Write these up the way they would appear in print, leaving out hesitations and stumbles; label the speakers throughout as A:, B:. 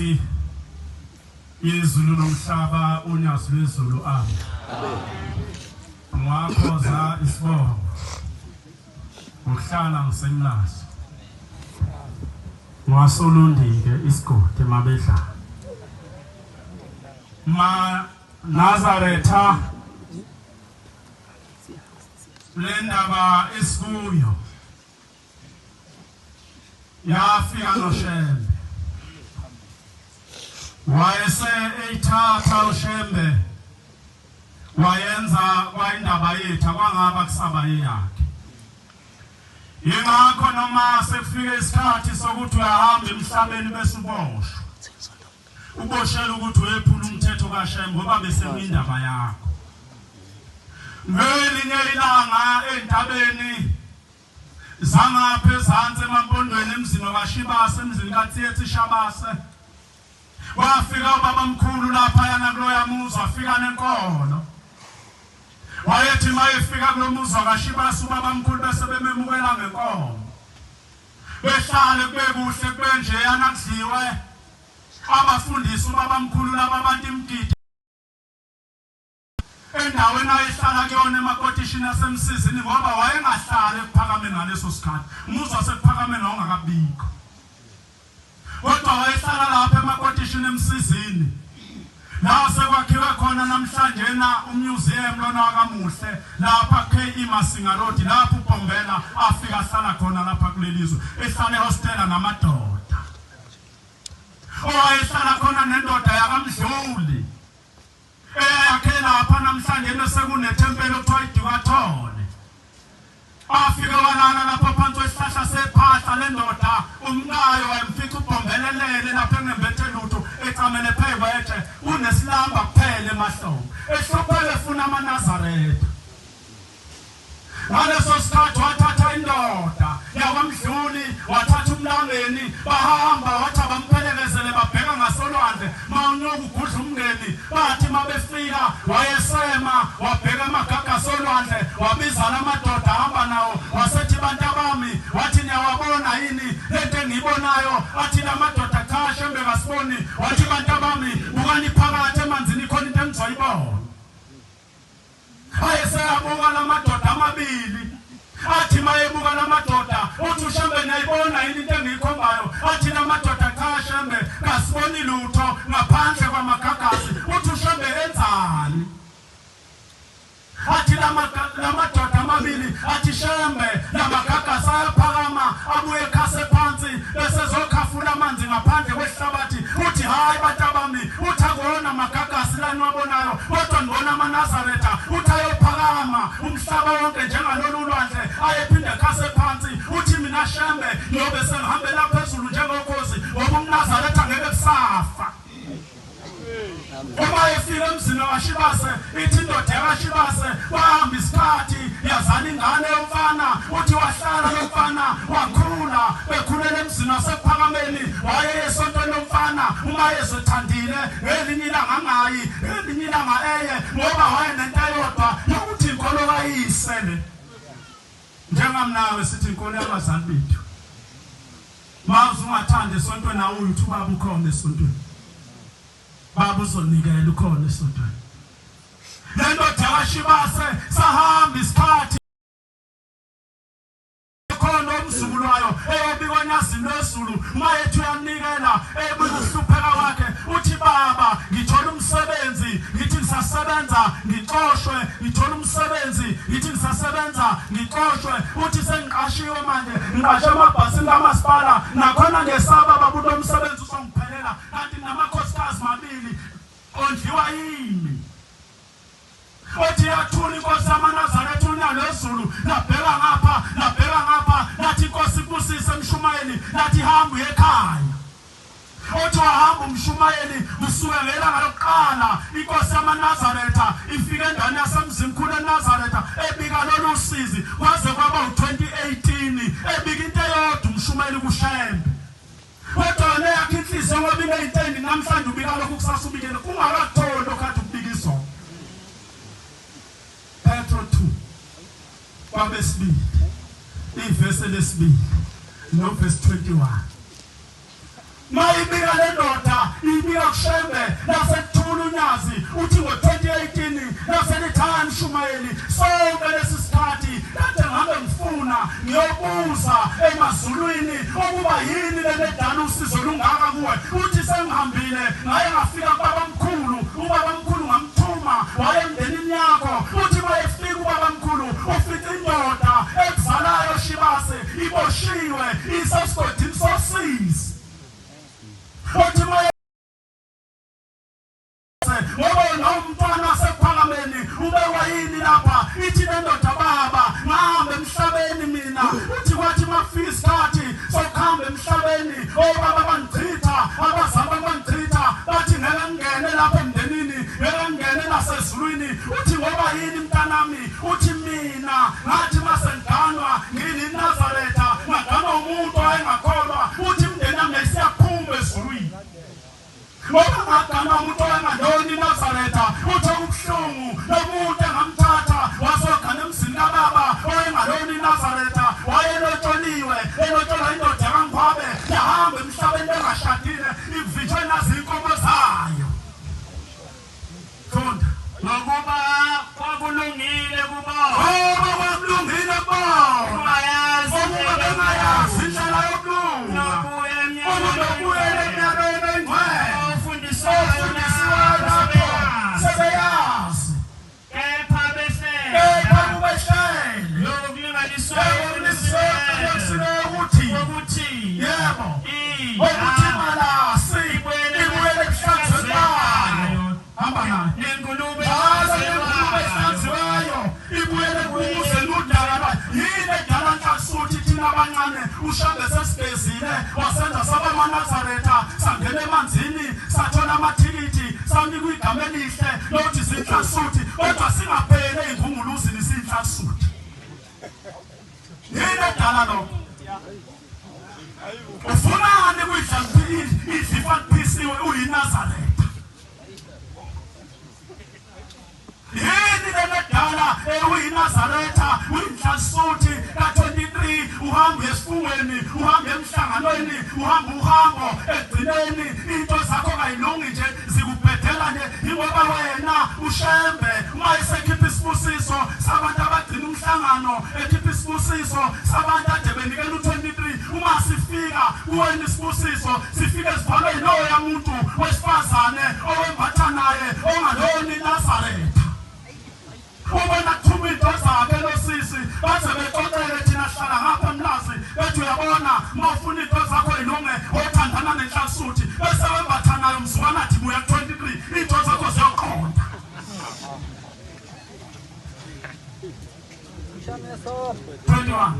A: Nkosi yezulu nomhlaba unyazi lwezulu. Amen. Ngwakhoza isibongo ngokuhlala ngisemlazi ngwasolundike isigodi emabedlana ma Nazaretha. Le ndaba esikuyo yafika noShembe, wayese eyithatha uShembe wayenza kwayindaba yethu, akwangaba kusaba yakhe. Yingakho noma sekufika isikhathi sokuthi uyahamba emhlabeni bese uboshwa, uboshela ukuthi uyephula umthetho kaShembe ngoba bese kuyindaba yakho. Ngelinye ilanga entabeni zangapha ezansi emampondweni emzini wakwaShibase, emzini kaThietsi Shabase, wafika ubabamkhulu laphayana kuloya muzi, wafika nenkolo. Wayethi mayefika kulo muzi wakwaShibase ubabamkhulu bese bememukela ngenkomo, behlale kube kuhle kube njeyana kudliwe. Abafundisi ubabamkhulu laba abantu imgidi endaweni ayehlala kuyona emakotishini asemsizini, ngoba wayengahlali ekuphakameni ngaleso sikhathi, umuzi wasekuphakameni wawungakabikho, kodwa wayehlala lapha emakotishini emsizini la sekwakhiwe khona namhlanje na umuseum lona wakamuhle lapha KE Masinga Road, lapho uBhombela afika ahlala khona lapha kulelizwe, ehlala ehostela namadoda. Owayehlala khona nendoda yakamdluli eyakhe lapha namhlanje sekunethempeli okuthiwa iDiwathole. Afike walala lapha phansi kwesihlahla sephahla lendoda, umkayo wayemfica ubhombelelele lapha engembethe lutho, ecamele phekwetshe, unesilamba kuphela emahlombe, ehlupheke efuna amaNazaretha. Ngaleso sikhathi wathatha indoda yakwamdluli, wathatha umlangeni, bahamba, wathi abamphelekezele babheka ngasolwandle, mawunyuka ugudla umngeni. Bathi mabefika wayesema wabheka amagagasi olwandle, wabiza lamadoda ahamba nawo, wasethi bantu abami, wathi niyawabona yini lento engiyibonayo? Athi lamadoda cha Shembe kasiboni. Wathi bantu abami, bukani phakathi emanzini khona into engizoyibona. Ayeseyabuka lamadoda amabili, athi mayebuka lamadoda uthi uShembe niyayibona yini into engiyikhombayo? Athi lamadoda cha Shembe kasiboni lutho ngaphandle kwamagagasi. Uthi uShembe enzani? Athi lamadoda amabili, athi Shembe lamagagasi ayaphakama abuye ekhase phansi bese zokhafula amanzi ngaphandle kwehlabathi. Uthi hayi bantabami, uthi akuwona amagagasi laniwabonayo, kodwa ngibona amaNazaretha. Uthi ayophakama umhlaba wonke njengalolu lwandle, ayephinde ekhase phansi. Uthi mina Shembe ngiyobe sengihambela phezulu njengokhozi, ngoba umNazaretha ngeke kusafa. Uma efika emzini wakwaShibase, ithi indoda yakwaShibase wahamba isikhathi yazala ingane yomfana. Uthi wahlala lo mfana wakhula, bekhulela emzini wasekuphakameni, wayeye esontweni lomfana uma yezothandile ngelinye ilanga angayi, ngelinye ilanga eye, ngoba wayenento eyodwa yokuthi inkolo kayise le. Njengamnawe sithi inkolo yabazali bethu. Mawuze ungathanda esontweni awuyi, uthi ubaba ukhona esontweni, baba uzonikela ukhona esontweni. Le ndoda yakwaShibase sahamba isikhathi khona umzukulu wayo eyobikwa onyazini lwezulu, mayethi uyanikela ebika ukuhlupheka kwakhe, uthi baba ngithola umsebenzi, ngithi ngisasebenza ngixoshwe, ngithola umsebenzi, ngithi ngisasebenza ngixoshwe. Uthi sengiqashiwe manje, ngiqashe amabhasini kamasipala, nakhona ngesaba baba ukuthi lo msebenzi uzongiphelela, kanti namakhosikazi mabili ondliwa yimi. Othi yathula inkosi yamaNazaretha unyalo lwezulu, labheka ngapha labheka ngapha, lathi inkosi ibusise emshumayeli, lathi hamba uye ekhaya. Othi wahamba umshumayeli kusuka ngelanga lokuqala inkosi yamaNazaretha ifika endaweni yasemzimkhulu eNazaretha ebika lolu sizi, kwaze kwaba u-2018 ebika into eyodwa umshumayeli kuShembe. Kodwa wena yakho inhliziyo ngoba ineyintendi namhlanje ubika lokhu kusasa ubikele ungakakutholi lokhu kade ukubika izolo. Petro 2 kwabesibili ivesi lesibili novesi 21. Mayibika le ndoda ngiyobuza emazulwini ukuba yini le edala usizo lungaka kuwe. Uthi sengihambile ngaye ngafika kubabamkhulu, ubabamkhulu ngamthuma waye emndenini yakho. Uthi mayefika ubabamkhulu ufica indoda ekuzalayo Shibase iboshiwe isesigodini sosizi. Uthi ngoba nomntwana wasekuphakameni ubekwa yini lapha? Ithi le ndoda, baba ngihamba emhlabeni mina. Uthi kwathi makufika isikhathi sokuhamba emhlabeni, obaba bangichitha, abazali bangichitha, bathi ngeke ngingene lapha emndenini, ngeke ngingene nasezulwini. Uthi ngoba yini mntanami? Uthi mina ngathi masengiganwa ngiyinazaretha, ngaganwa umuntu owayengakholwa. Uthi imndeni yami yayisiyaphuma ezulwini ngoba ngaganwa umuntu owayengalona iNazaretha. Uthi okubuhlungu, lo muntu engamthatha wasogana emzini kababa owayengalona iNazaretha, wayelotsholiwe, elotsholwa indoda kaNgwabe, yahamba emhlabeni bengashadile, ivitshwe nazo inkomo zayo. Funda.
B: Ngokuba kwakulungile kubona.
A: Ngoba kwakulungile kubona.
B: Ukungayazi.
A: Ukuba bengayazi indlela yokulunga.
B: Nokuya
A: Ukubuyela eminyakeni engcwele.
B: Ofundiswayo.
A: Ofundisiweyo lapho sebeyazi.
B: Kepha behlele.
A: Kepha kubehlele.
B: Lokhu kulinganiswayo.
A: Ukuthi
B: Ukuthi.
A: Yebo, ukuthi malasi ibuyele ekuhlanzweni bayo. Hamba nayo.
B: Nengulube.
A: Njalo nengulube ehlanziweyo ibuyele kubuzeni udaka lwayo. Yini edala nhlakusuthi thina abancane uShambe sesigezile wasenza saba amaNazaretha, sangena emanzini, sathola amathikithi, sanikwa igama elihle lokuthi zinhlasuthi, kodwa singapheli ey'ngunguluzini siyinhlasuthi? Yini edala lokho? Ufunani kuyidla idlifa liphisiwe uyiNazaretha? Yini lena edala uyinazaretha, uyinhlasuthi ka-23, uhamba esifungweni, uhamba emhlanganweni, uhamba uhambo, ekugcineni into zakho kayilungi nje, zikubhedela nje? Ingoba wena uShembe uma esekhipha isibusiso sabantu abagcina umhlangano, ekhipha isibusiso sabantu ade benikela u-23, uma sifika kuwena isibusiso sifike sivalwe yiloya muntu wesifazane owembatha naye ongalona iNazaretha. Ubona kuthuma into zakhe lo sisi, baze bexoxele thina hlala ngapha eMlazi, bethi uyabona uma ufuna into zakho ilunge, othandana nenhlasuthi bese wembatha nayo, mzukwana athi buya ku-23, into zakho ziyoqonda. 21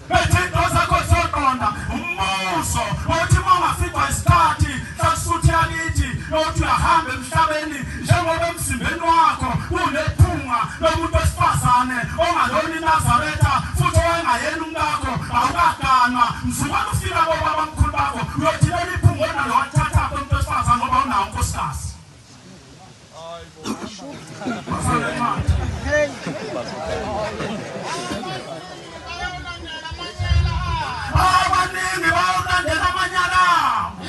A: bethi into zakho ziyoqonda. Umbuzo othi uma ungafikwa isikhathi hlasuthi yakithi othi uyahamba emhlabeni, njengoba emzimbeni wakho kunephunga lomuntu wesifazane ongalona iNazaretha futhi owayengayena umkakho, awukaganwa, mzukwana ufika kobabamkhulu bakho uyothi leli phunga onalo walithathaphi umuntu wesifazane ngoba unawo unkosikazi? Basale incwadi. Abaningi bawulandela amanyala abo.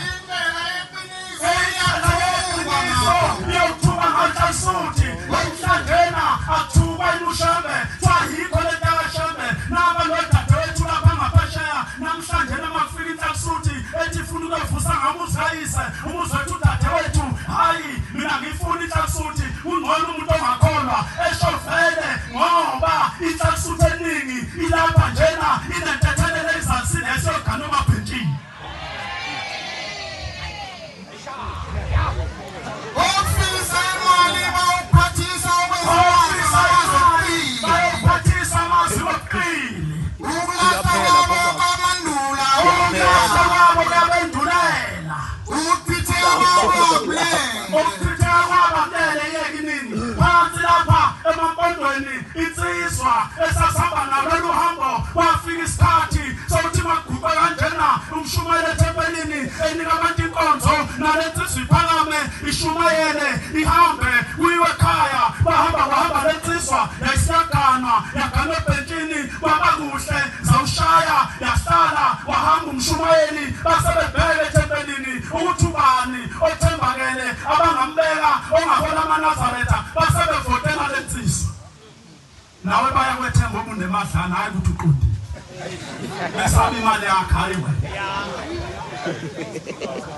A: Indlela yeqiniso iyothuka nganhlasuthi namhlanjena akuthuka ilushambe, kuthiwa yikho le nto kaShambe naba nodadewethu lapha ngaphesheya. Namhlanje makufika inhlasuthi ethi ifuna ukuyovusa ngamuzi kayise, umuzi wethu, udadewethu, hayi mina ngifuna inhlasuthi, kungcono umuntu ongakholwa, esho vele ngoba inhlasuthi eningi ilapha njena inentethelelo ezazisile esiyogana omabhentshini.
C: Ofisa imali bawuphathisa.
A: Ofisa imali
C: Okwezimali.
A: bayophathisa amazwi obuqili.
C: Ukulahla kwabo kwamandula.
A: Ukulahla kwabo kuyabendulela.
C: Ukuchitheka kwabo akulele.
A: Ukuchitheka kwabo akulele. Yeke inini phansi lapha emampondweni, insizwa esasihamba nalo luhambo, kwafika isikhathi sokuthi maguqe kanjena umshumayeli ethempelini enika abantu inkonzo, nale nsizwa iphakame ishumayele, ihambe kuyiwe ekhaya. Bahamba, kwahamba le nsizwa, yayisiyaganwa, yaganwa ebhentshini, kwaba kuhle, zawushaya, yahlala, wahamba umshumayeli, base bebheke ethempelini ukuthi ubani othembakele abangambeka ongahola amaNazaretha, base bevotela le nsizwa. Nawe bayakwethemba ngoba unemadlana, hayi ukuthi uqondile. Besaba imali yakhe hayi wena.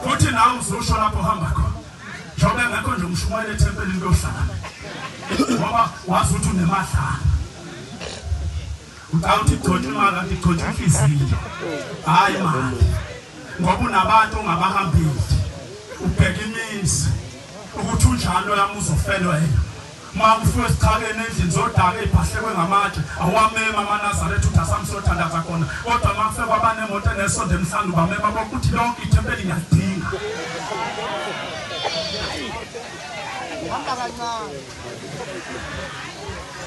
A: Futhi nawe uzosho lapho uhamba khona. Njengoba engekho nje umshumayeli ethempelini kuyohlala. Ngoba wazi ukuthi unemadlana. Uthi igcotshwa imali kanti igcotshwa inhliziyo. Hayi mali. Ngoba unabantu ongabahambili. Ubheka imizi ukuthi unjalo yami uzofelwa yena. Ma ufike esichakeni endlini zodaka ey'phahlekwe ngamatshe awamema amaNazaretha ukuthi asamsothandaza khona kodwa uma kufike kwabanemoto enesonto emhlanu bamema bokuthi lonke ithempeli ngiyalidinga.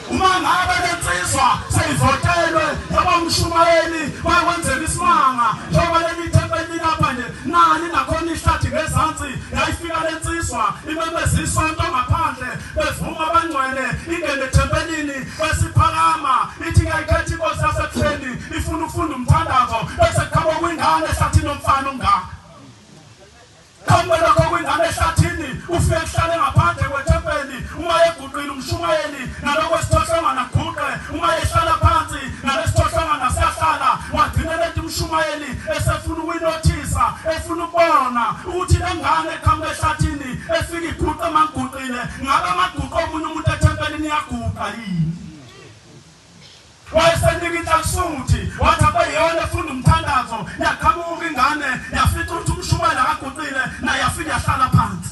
A: Uma ngabe lensizwa seyivotelwe yaba umshumayeli wakwenzela isimanga njengoba leli thempeli lapha nje nani nakhona ihlathi ngezansi yayifika lensizwa imemeza isonto ngaphandle bevuma abangcwele ingene ethempelini besiphakama ithi ngiyayikhetha inkosi yasebuhleni ifuna ukufunda umthandazo bese kuqhamuka kwingane ehlathini nomfana ongaka. Qhamuka kwingane ehlathini ufike kuhlale ngaphandle kwethempeli uma eguqile umshumayeli naloko esithohlongana guqe uma ehlala phansi nalesithohlongana siyahlala wagcina lento umshumayeli esefuna ukuyinothisa efuna ukubona ukuthi lengane eqhamuka ehlathini efika iguqe manguqile ngabe amaguqo omunye umuntu ethempelini iyaguqa yini. Wayesenika inhlansuthi wathi abe yiyona efunda umthandazo yaqhamuka ingane yafica ukuthi umshumayeli akaguqile naye yafika yahlala phansi.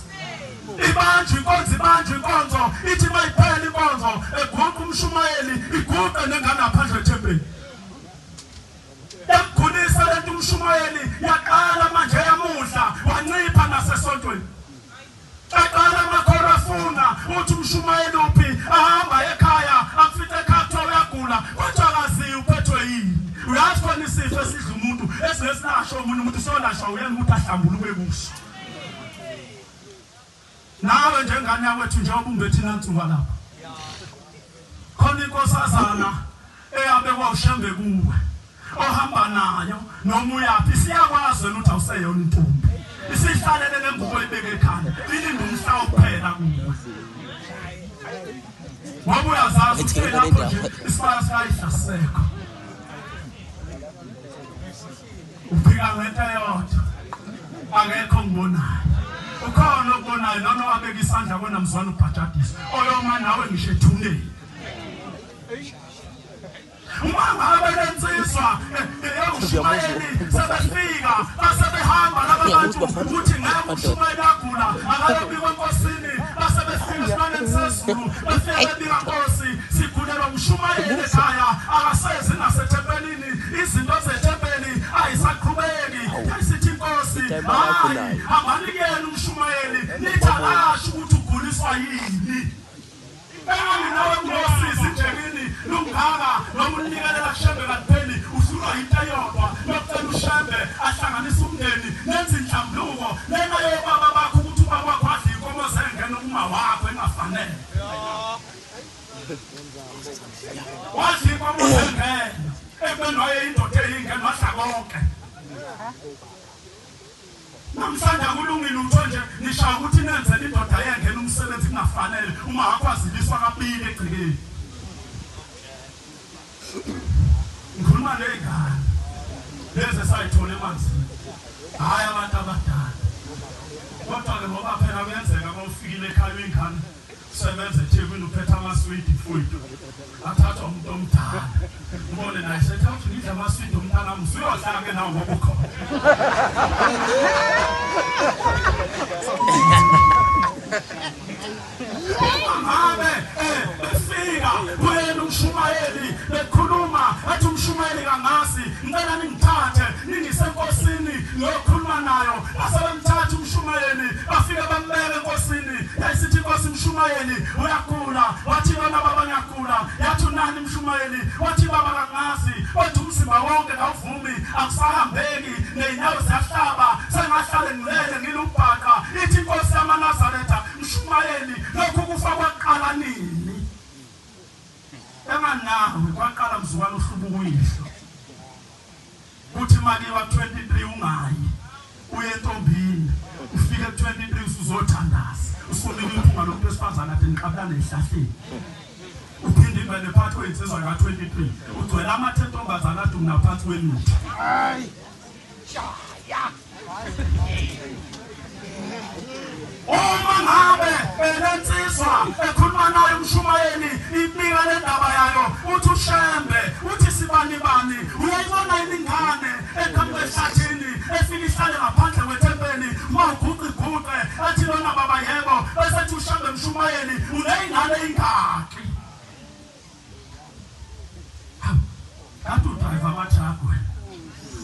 A: Ibanjwe inkonzo ibanjwe inkonzo ithi mayiphela inkonzo eguqa umshumayeli iguqe nengane ngaphandle kwethempeli. Yamkhulisa lento umshumayeli yaqala manje yamudla wancipha nasesontweni. Aqala amakhoro afuna uthi umshumayeli uphi ahamba ekhaya amfice ekhaya kuthiwa uyagula kodwa akaziyo uphethwe yini. Uyazi khona isifo esidla umuntu esingesinasho omunye umuntu usiyolashwa uyena ukuthi ahlambuluke kuso. Nawe njengane yakwethu njengoba umbethi nansuka lapha. Khona inkosazana eyabekwa uShembe kuwe ohamba nayo noma uyaphi siyakwazi wena ukuthi awuseyona intombi. Isihlalele lengubo ibeke ekhanda ilinde umhla wokuphela kuwe. Ngoba uyazazi ukuthi lapho nje isibaya sikayidla sisekho. Uphika ngento eyodwa akekho ngibonayo. Ukhona okubonayo lona owabeka isandla kona mzwana ubhajadisa oyoma nawe ngisho ethuneni. Uma ngabe lensizwa eyoshumayeli sebefika basebehamba laba bantu ukuthi ngeke umshumayeli agula akayobikwa enkosini basebefika esibaleni sezulu befike bebika nkosi sigulelwa umshumayeli ekhaya akasezi nasethempelini izinto zethempeli ayisaqhubeki yayisithi inkosi hayi hambani umshumayeli nithi akasho ukuthi uguliswa yini. Engani nawe kulosizi njengini lungaka noma unikelela kuShembe kakupheli uhlulwa into eyodwa yokucela uShembe ahlanganise umndeni nenze inhlambuluko lena yobaba bakho ukuthi ubaba wakho adle inkomo zengene kuma wakho engafanele. Wadla inkomo zengene ekubeni wayeyindoda eyingene wadla konke. Namhlanje akulungile utho nje nishaya ukuthi nenzele indoda yengena umsebenzi kungafanele uma akwaziliswa kabili egcikeni. Ngikhuluma ney'ngane lezi esayithola emanzini hhayi abantu abadala kodwa-ke ngoba phela kuyenzeka uma ufikile ekhaya uyingane usebenza eThekwini uphethe amaswidi mfowethu athathwa umuntu omdala ubone naye sethi awuthi ngidla amaswidi umntanami usuyodla-ke nawe ngoba ukhona. Ngabe befika kuyena umshumayeli bekhuluma athi umshumayeli kangasi ngicela ningithathe ningise enkosini ngiyokhuluma nayo. Basebemthatha umshumayeli bafika bambeka enkosini yayisithi inkosi umshumayeli uyagula wathi lona baba ngiyagula yathi unani umshumayeli wathi baba kangazi wathi umzimba wonke kawuvumi akusahambeki ney'nyawo ziyahlaba sengahlale ngilele ngilubhaqa. Ithi inkosi yamaNazaretha mshumayeli lokhu kufa kwaqala nini? Enganawe kwaqala mzukwana uhlubuka uyihlo kuthi makiwa 23 ungayi uye entombini ufike 23 usuzothandaza usunika imphunga lomuntu wesifazane ade niqabulane ehlahleni uphinde uzivimbele phakathi kwezinsizwa ka-23 ugcwele amathe entombazana adumna phansi kwemithi. Uma ngabe lensizwa ekhuluma nayo umshumayeli ibika le ndaba yayo, uthi uShembe uthi sibani bani uyayibona ingane eqhamuka ehlathini efika ihlale ngaphandle kwethempeli uma uguqi guqe athi lona baba yebo, bese ethi uShembe mshumayeli uneyingane ingaki? Kanti udrayiva amathrakhi wena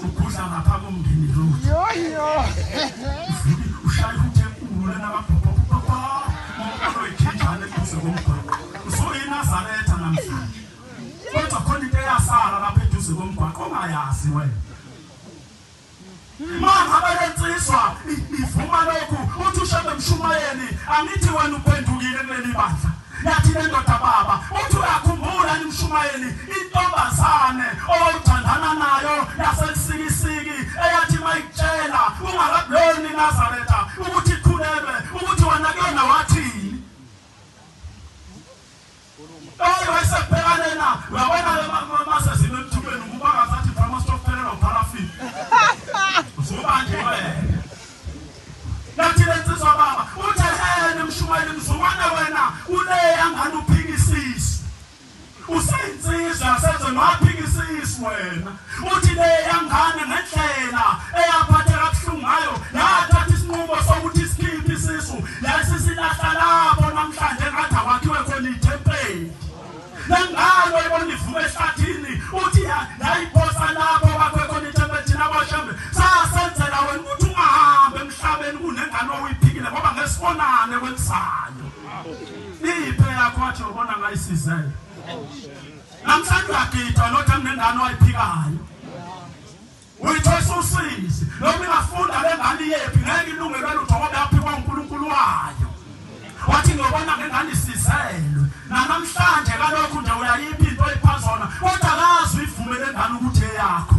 A: ugudla lapha kumngeni road ushaya ukuthi enkulu lena kabhobhobhobho uyikhejane eduze komgwaqo usuyiNazaretha namhlanje, kodwa khona into eyasala lapha eduze komgwaqo ongayazi wena. Mangabe lensizwa ivuma lokhu uthi uShembe mshumayeli angithi wena uphendukile kuleli bandla. Yathi le ndoda baba uthi uyakhumbula nimshumayeli intombazane owawuthandana nayo yaseLusikisiki eyathi mayikutshela ungakaboni Nazaretha ukuthi ikhulelwe ukuthi wena kuyona wathini? Oyi wayesebhekane na uyabona masezime emthubeni ukuba ngazathi phamastophelelwa upharafini usuba nje wena. Nathi lensizwa baba uthe hene mshumayeli mzukwane wena uleya ngane uphikisisi useyinsizwa yasezweni waphikisisi wena. Uthi leya ngane ngendlela eyaphatheka kabuhlungu ngayo yathatha isinqumo sokuthi sikhiphe isisu yayisisilahla lapho namhlanje ngathi akwakhiwe khona ithempeli. Lengane oyibona ivuka ehlathini uthi yayiphosa lapho kwakhiwe khona ithempeli. Thina boShembe sasenzela wena ukuthi ungahambi emhlabeni kunengane oyiphikile ngoba ngesibonane kwelizayo. Iphe yakho wathi ubona ngayisizele. Namhlanje uyagida nothi nengane oyiphikayo. Uyithosa usizi noma ingafunda lengane yephi ngeke ilungelwe lutho ngoba yaphikwa uNkulunkulu wayo. Wathi ngiyobona ngengane isizelwe. Namhlanje kalokhu nje uyayiphi into oyiphazona kodwa akazi uyivume lengane ukuthi eyakho.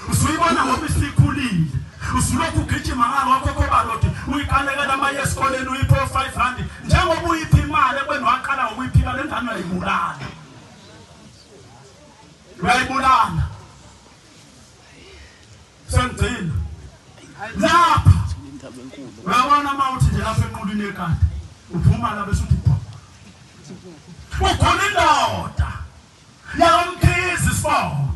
A: Usuyibona ngoba isikhulile. Usulokhu ugijima ngalokho kobalodi uyiqalekela amaye esikoleni uyiphe 5 rand njengoba uyiphi imali ekweni waqala ngokuyiphika lengane uyayibulala. Uyayibulala. Sengcina lapha uyabona uma uthi nje lapha enqulwini ekade uphuma la bese uthi bho ukhona indoda yakamkhizi isibongo.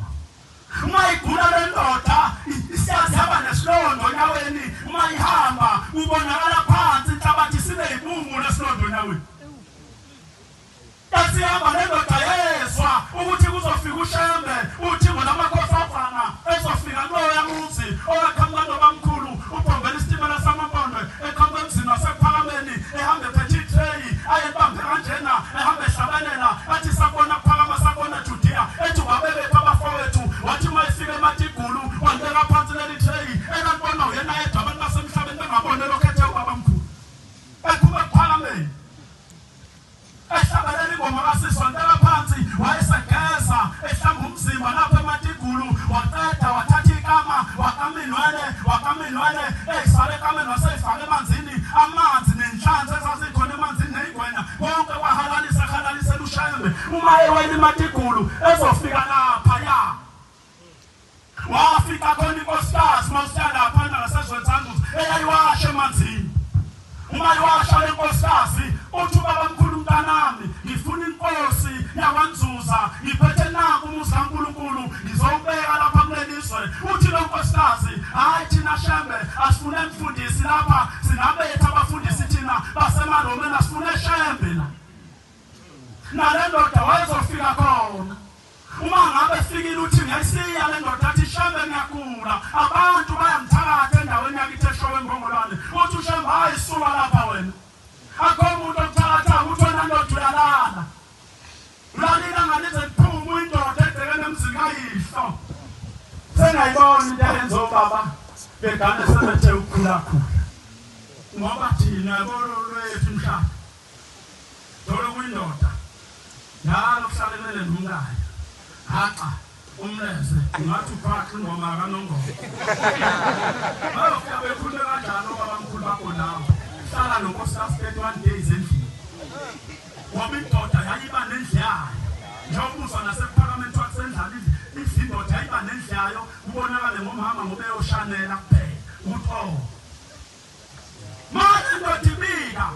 A: Uma igula le ndoda isiyazihamba nesilondo onyaweni, uma ihamba ubonakala phansi inhlabathi sineyibungu lesilondo onyaweni. Yasihamba le ndoda yezwa ukuthi kuzofika uShembe uthi ngolamakhosazana ezofika kuloya muzi owaqhamuka nobamkhulu ubhombela isitimela samaMpondo eqhamuka emzini waseKuphakameni ehamba ephethe itreyi ayebambe kanjena ehamba ehlabelela athi sakubona Kuphakama sakubona Judiya ethi wabebephi abafowethu. Wathi uma efika eMatigulu walibeka phansi leli treyi elakubona uyena yedwa abantu basemhlabeni bengaboni elokhu ethe ubabamkhulu ephuma eKuphakameni ehlabelela ingoma kasisi walibeka phansi wayesegeza ehlamba umzimba lapho eMatigulu waqeda wathatha ikama wakama inwele wakama inwele eyisale ekameni waseyifaka emanzini amanzi nenhlanzi ezazikhona emanzini neyingwenya konke kwahalalisa halalisela uShembe. Uma ewela eMatigulu ezofika laphaya wafika khona inkosikazi mawusiya laphana ngasezweni sanduza eyayiwasha emanzini. Uma iwasha le nkosikazi uthi ubabamkhulu mntanami ngifuna inkosi yakwaNzuza ngiphethe naku umuzi kaNkulunkulu ngizowubeka lapha kuleli zwe. Uthi lo nkosikazi hayi thina Shembe asifune mfundisi lapha singabethu abafundisi thina basemaromeni asifune Shembe la. Nale ndoda wayezofika khona uma ngabe fikile uthi ngiyayisiya le ndoda athi Shembe ngiyagula abantu bayangithakatha endaweni yakithi eShowe eMbongolwane. Uthi uShembe hayi suka lapha wena akho umuntu okuthakatha uthi wena ndoda uyalala ulalile ngalize liphume indoda ebhekene emzini kayihlo. Sengayibona into eyenza obaba begane sebethe ukukhulakhula ngoba thina lwethu mhlaba dolo kuyindoda njalo kuhlalelele nomkayo haqa umleze ungathi uphaqa ingoma kaNongoma. Bayofika bekhulume kanjalo obabamkhulu bakho nawe hlala nonkosikazi 31 days endlini ngoba indoda yayiba nendlu yayo. Njengoba naseParliament wakusendlala indoda yayiba nendlayo kubonakale ngomhamba ngoba eyoshanela kuphela ukuthi oh manje indoda ibika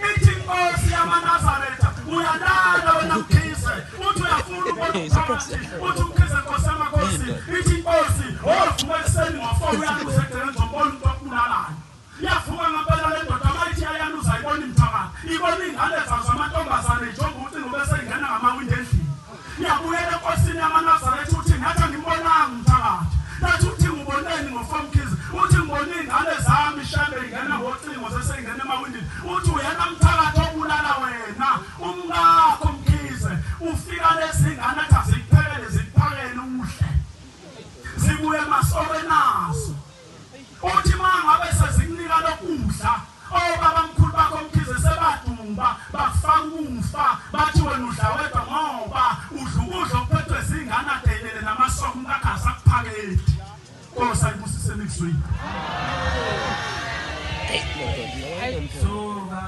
A: ithi inkosi yamaNazaretha uyalala wena Mkhize uthi uyafuna ukubona umphakathi uthi uMkhize nkosi yamakhosi ithi inkosi ovuka ekuseni ngo-4 uyaluza egcekeni ngizombona umuntu okubulalayo. Iyavuka ngempela le ndoda mayithi iyayaluza ibona imithakathi ibona iy'ngane zazo zamantombazane ijonga ucingo bese ingena ngamawindi endlini. Iyabuyela enkosini yamaNazaretha uthi ngathi angimbonanga umthakathi. Nathi uthi ngiboneni ngo-4 Mkhize uthi ngibone iy'ngane zami shambe ingena ngocingo seseyingena emawindini uthi uyena mthakathi obulala wena umkakho Mkhize ufika lezi ngane athi azikuphekele zikuphakele uhle zibuye emasoke nazo. Uthi uma ngabe sezikunika lokudla obaba mkhulu bakho Mkhize sebadumba bakufaka ukufa bathi wena udla wedwa ngoba udla ukudla okuphethwe zingane adelele namasoko umkakho asakuphakeli. Nkosi ayibusise emizweni.
B: Suka